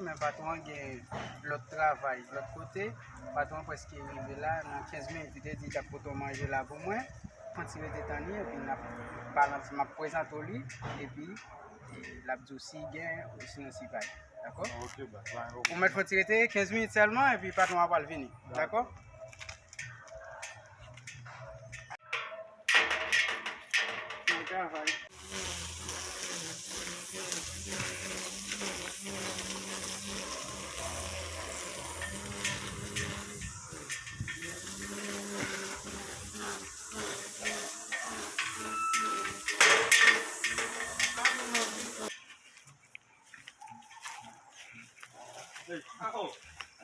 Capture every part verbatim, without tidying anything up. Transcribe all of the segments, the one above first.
Men patwon an gen lòt travay lòt kote. Patwon an prèske rive la. Nan kenz minit, li te di l t ap pote yon manje la pou mwen. Fon ti rete tann li, epi n ap balanse, m ap prezante w li, epi l ap di w si l gen ou sinon si l pa gen. Dakò? Ok, baz, pa gen pwoblèm. Ou mèt fon ti rete kenz minit sèlman, epi patwon an pral vini. Dakò? Bon travay.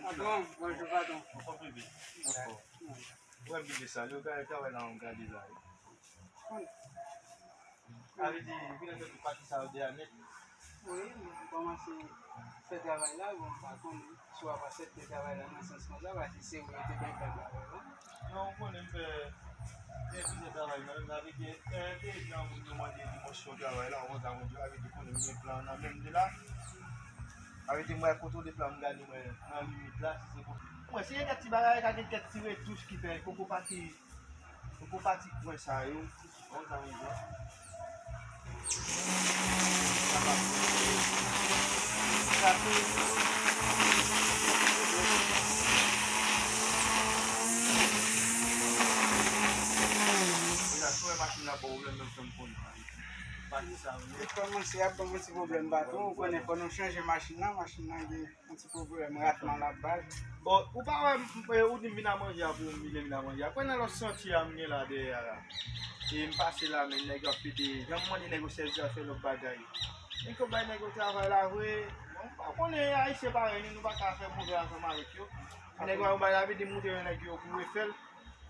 Patwon, bonjou, patwon. Anfòm, bebe? Anfòm. Ou wè m vin de sal yo, gade travay la, m gade la. Sa vle di, vin antre tout pati sa yo deyò nèt. Wi, m kòmanse fè travay la, bon, m pa konnen si w ap aksepte travay la nan sans konsa, paske se ou yo te gen fè travay la. Non, ou konnen m fè, fè plizyè travay nan menm la, vin gen, eh, te jan moun yo mande dimansyon travay la, ou konn sa moun di, sa vle di, ou konnen m gen plan nan menm de la. Sa vle di, mwen kontwole plan, m gade mwen nan limit la, si se pou. Mwen, si gen kèk ti bagay, ka gen kèk ti retouch ki fè, poko pati Ou pou pati kwen sa yo, bon, sa vle di. Sa pa. Sa tou. Deja, si w wè machin nan ba w pwoblèm, menm jan m konnen. Pati sa yo. Li kòmanse ap ban mwen ti pwoblèm bato, ou konnen fò nou chanje machin nan, machin nan gen Yon ti pwoblèm ratman l ap bay. Bon, ou pa wè, m, m, ou di m vin a manje a pou m vin vin a manje a. Kwè nan lòt santye a m gen la dèyè a la. E m pase la, men nèg yo ap pete. Jan m mande nèg yo sèvi a fè lòt bagay. Nèg yo bay nèg yo travay la vre. Bon, m pa konnen ayisyen parèy nou, nou pa ka fè move ansanm avèk yo. Nèg yo bay la vre, di m moute yon nèg yo pou refè l.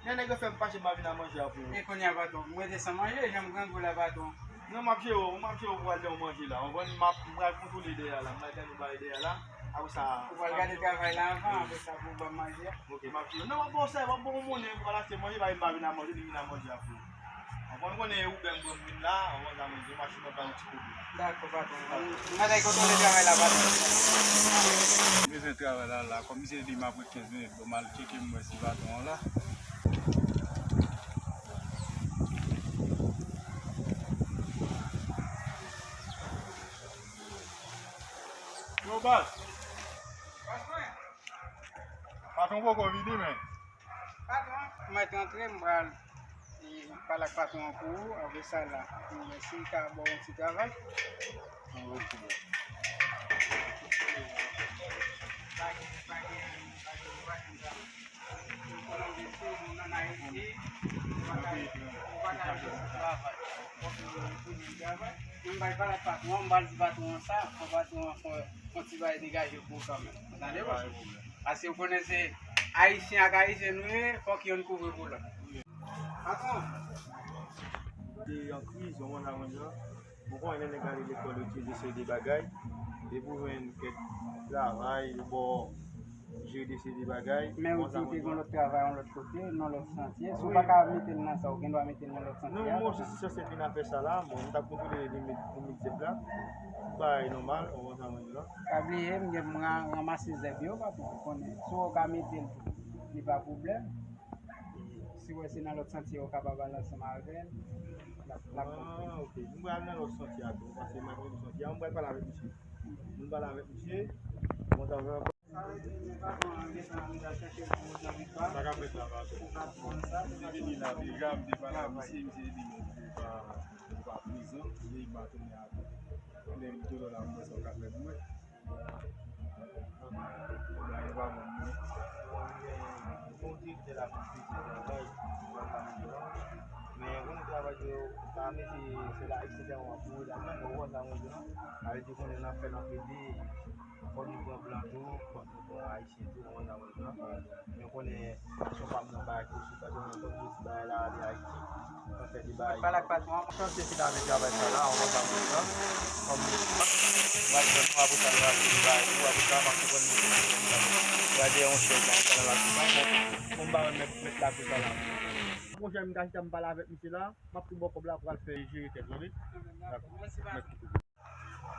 Lè nèg yo fè m fache, m pa vin a manje a pou yo. E kounye a, patwon, m rete san manje, jan m grangou la, patwon. Non, m ap jere w, m ap jere w pou al nan yon manje la. Ou konprann, m ap, m pral kontwole dèyè a la, m pral gade yon bagay dèyè a la. Apre sa, ou pral gade travay la anvan, apre sa pou w ban m manje a. Ok, m ap jere w. Non, m ap ba w sa, m ap ba w monnen pou w al achte manje, paske m pa vin a manje, m vin a manje a pou ou. Ou konprann, konnen Uber m pran m vin la, ou konn sa m di, machin nan bay yon ti pwoblèm. Dakò, patwon. M mèt al kontwole travay la, patwon. M bezwen travay la, la. Kòm misye di m apre kenz minit, bon, m al tcheke m wè si patwon an la. Yo, baz. Patwon poko vini, men. Patwon, m mèt antre, m pral, e, pale ak patwon an pou ou, apre sa la, pou nou wè si l ka ba w yon ti travay. M pral pale ak patwon an, m pral di patwon an sa, fò patwon an fè yon ti bagay degaje pou ou kanmenm. Ou tande, monchè? Paske ou konnen se Ayisyen ak Ayisyen nou ye, fòk yonn kouvri pou lòt. Patwon. Te an kriz, ou konn sa mwen di la. Ou konnen lè nèg ale lekòl, yo itilize seri de bagay. Depi w jwenn kèk travay, yo ba w jere de seri de bagay. Men ou di w te gen lòt travay yon lòt kote, nan lòt santye. Si w pa ka mete l nan sa, ou gen dwa mete l nan lòt santye a. Non, mwen osi, si se te vin a fè sa la, bon, m t ap kontwole limit, limit zèb la. Bagay nòmal, ou konn sa mwen di la. Pa bliye, m gen, m ra-, ranmase zèb yo, patwon, ou konnen. Si w ka mete l, li pa pwoblèm. Si w wè se nan lòt santye, ou kapab al ansanm avè l. L ap, l ap. Ah, ok. M pral nan lòt santye a tou, paske m ap nan lòt santye a, m pral pale avèk misye. M pale avèk misye. Bon, sa va. Sa ka fèt la, patwon. Li vini la deja, m te pale ak misye, misye di m ou pa, ou pa prezan, li pa tounen avè m. Lè m tounen la, m wè sa w ka fè pou mwen. Bagay pa bon, non. Bon, direktè la pou fè travay, men konnen travay yo, pa mete se la, et cetera, pou ladan, ou wè sa mwen di, non? Sa vle di konnen n ap fè, n ap ede, fòk nou pran plan tou, fòk nou pran Ayisyen tou, ou wè sa mwen di, non? Men konnen pasyon pa m nan bagay ki sou, pa gen yon lòt bagay la ale Ayiti, nan fè de bagay. Pale ak patwon an. Chans se finalman travay sa la, an konsa konsa. Kòm m pa t konn nou, apre sa nou achte de bagay tou, apre sa m ap konprann nou se nan yon chèz la, m pral nan lakouch la, bon, m pa wè mèt, mèt lakouch la la. Monchè, m ta chita m pale avèk misye la, m ap tou ba w kòb la pou al fè jere tèt ou, wi. Dakò. Mèsi.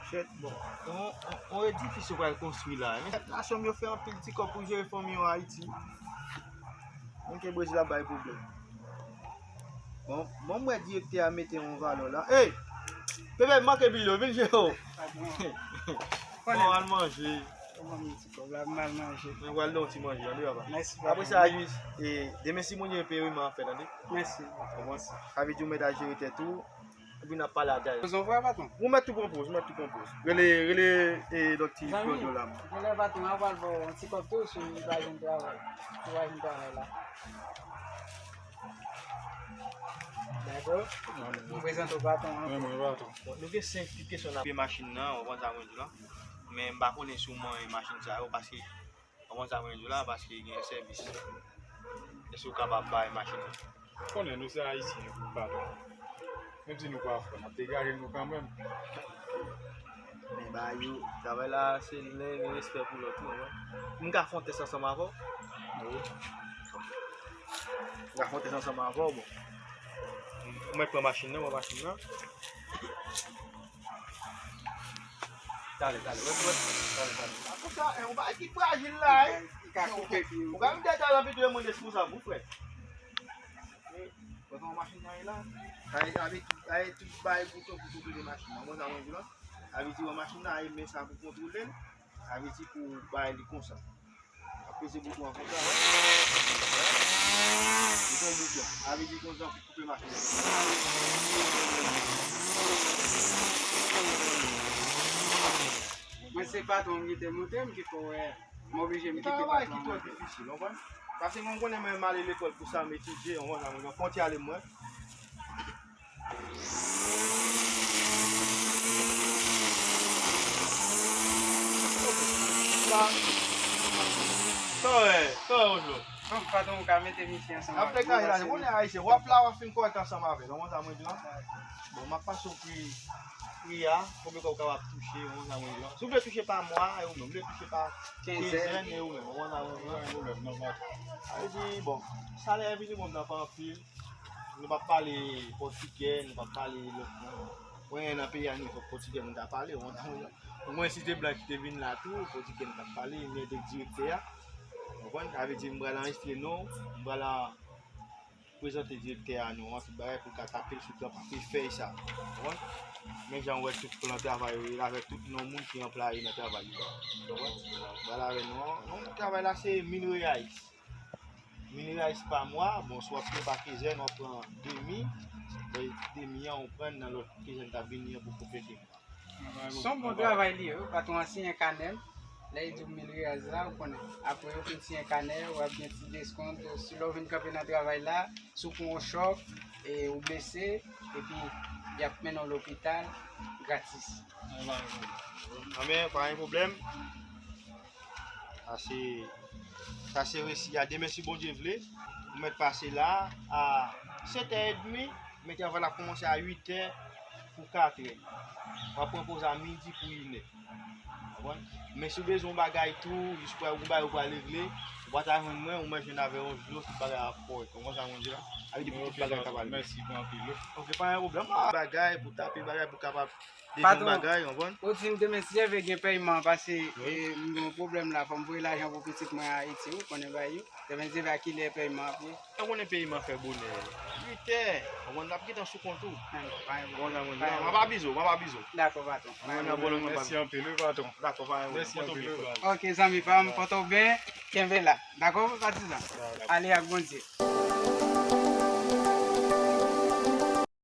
Kèt, bon, yon, yon, yon edifis yo pral konstwi la, wi. Nasyon m yo fè anpil ti kòb pou jere fanmi yo Ayiti. Menm ke Brezil ap bay pwoblèm. Bon, bon, m wè direktè a mete yon valè la. Ey! Pepe, m manke bil yo, vin jere w. Bon, al manje. Kòman m ti kòb la, m al manje. Mwen pral don ti manje, tande papa. Mèsi, papa. Apre sa, Luis, e, demen si Bondye peye wi, m ap fè, tande. Mèsi. Ou konprann? Sa vle di ou mèt al jere tèt ou. Epi n ap pale atè. Poz yon vwa, patwon. Ou mèt tou pran poz, ou mèt tou pran poz. Rele, rele, e, dòkti Claudio la. Zanmi, genlè patwon an pral ba w yon ti kòb tou si w pa jwenn travay. Si w pa jwenn travay la. Dakò? M prezante w patwon an. Bon, nou gen senk ti kesyon nan pye machin nan, ou konn sa mwen di la. Men m pa konnen si w manyen machin sa yo, paske Ou konprann sa mwen di w la, paske gen sèvis. Èske w kapab bay machin nan? Konnen nou se Ayisyen, patwon. Menm si nou pa frè, n ap degaje nou kanmenm. Men ba yo, travay la se len gen respè pou lòt, ou konprann? M ka fè yon tès ansanm avè w? Wi. M ka fè yon tès ansanm avè w, bon. Ou mèt pran machin nan, pran machin nan. Talè, talè, wè, wè, talè, talè. Akonsa, e, yon bagay ki frajil la, e. Li ka koupe pye w. Ou ka vin dèyè talè anpil, tou le moun responsab, wi, frè. Kote yon machin nan ye la? Ay, avèk, ay, tout bay bouton pou tou kote machin nan. Mwen, sa mwen di la. Sa vle di, wè machin nan, ay, men sa pou kontwole l. Sa vle di pou bay li konsa. Ap peze bouton an konsa, wè. Bouton, bouton. Sa vle di konsa pou koupe machin. Mwen se patwon m ki te moute m ki fè w wè. M oblije m kite patwon an. Ki twò difisil, ou konprann? Paske mwen konnen mwen m ale lekòl pou sa, m etidye, ou konprann, mwen fon ti ale mwen. Sa, sa w wè, sa w wè, Ojo? Bon, patwon, ou ka mete misye ansanm avèk mwen, paske konnen Ayisyen, w ap la, w ap fin kòrèk ansanm avè l, ou konn sa mwen di la? Bon, m ap pase w pri, pri a, konbyen kòb ou kapab touche, ou konn sa mwen di la? Si w vle touche pa mwa, e ou menm, ou vle touche pa kenzèn, e ou menm, ou konn sa mwen di la? Sa vle di, bon, salè minimòm nan pa anpil. Nou p ap pale pòtigè, nou p ap pale lòt non. Mwen nan peyi a nou fòk pòtigè nou ta pale. Mwen si te blan ki te vin la tou, pòtigè nou t ap pale, men te direktè a. Ou konprann? Sa vle di m pral anrejistre non, m pral prezante direktè a non an, tout bagay pou l ka tape l sou tanp, pou l fè sa. Ou konprann? Men jan w wè tout plan travay yo ye la, avèk tout non moun ki anplwaye nan travay yo. Ou konprann? Pral avè non an. Non, travay la se mil reyais. Mil reyais pa mwa, bon, si w ap peye pa kenzèn, w ap pran demi, e demi an, ou pran nan lòt kenzèn k ap vini an pou konplete mwa. Se yon bon travay li ye, wi. Patwon an siyen kanè m. Lè li di w mil reyais la, ou konnen. Apre, yo fin siyen kanè, w ap gen ti deskont. Si lè w vin kanpe nan travay la, si w pran yon chòk, e ou blese, epi y ap mennen w lopital gratis. Anben, pa gen pwoblèm. Sa se, sa se resi a. Demen, si Bondye vle, ou mèt pase la a sèt è edmi, men travay la kòmanse a uit è pou kat è. W ap pran poz a midi pou inè. Ou konprann? Men si w bezwen yon bagay tou, jis pou yon bagay ou pral regle, ou pa ta jwenn mwen, ou mèt jwenn avè yon jou, tout bagay ap kòrèk. Ou konprann sa mwen di la? Sa vle di pou tout bagay kapab. Mèsi pou anpil, wi. Ok, pa gen pwoblèm. Bagay pou tape, bagay pou kapab Patwon, ou di m demen si Dye vle gen pèyman, paske, e, m gen yon pwoblèm la, fò m voye lajan pou pitit mwen Ayiti, ou konnen bagay yo. Demen si Dye vle a kilè pèyman ap ye? Ou konnen pèyman fè bonè. Uit è, ou konn ap gentan sou kont ou. Bon, m ap avize w, m ap avize w. Dakò, patwon. Mèsi anpil, wi, patwon. Dakò, pa gen pwoblèm. Ok, zanmi pa m, pòte w byen, kenbe la. Dakò, patizan? Ale ak Bondye.